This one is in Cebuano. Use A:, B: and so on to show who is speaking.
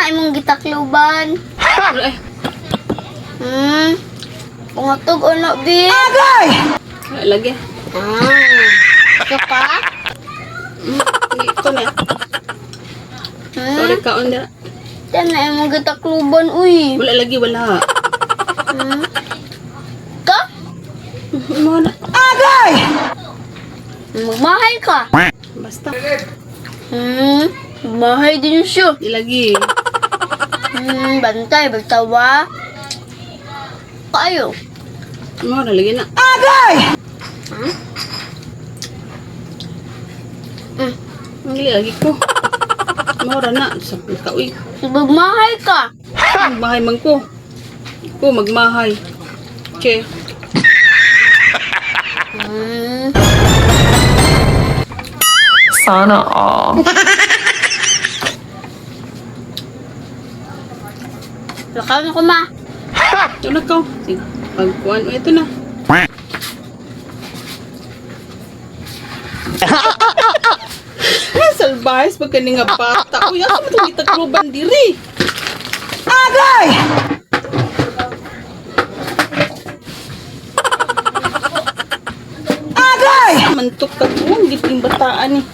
A: Na imong gitakluban?
B: Wala eh.
A: Pangatog ano, bi?
B: Wala lagi.
A: Ah. Ito ka?
B: Ito na. Sorry kaon dira.
A: Asa na imong gitakluban, uy?
B: Wala lagi, wala.
A: Ka?
B: Mo na.
A: Magmahay ka?
B: Basta.
A: Magmahay din siya.
B: Di lagi.
A: Bantay, bagtawa. Kayo.
B: Mo na lagi na. Hindi lagi ko. Mo ra na sa kauy.
A: Magmahay ka.
B: Magmahay man ko. Ko magmahay. Che.
C: Sana all.
A: Lakaw na ko, ma.
B: Ito na ko. Sige. Pagkuan mo ito na. Salbahes pag kani nga bata. Uy, asa mo itong gitakluban diri? Agay! Agay! Mantok ka ko, ang giting bataan eh.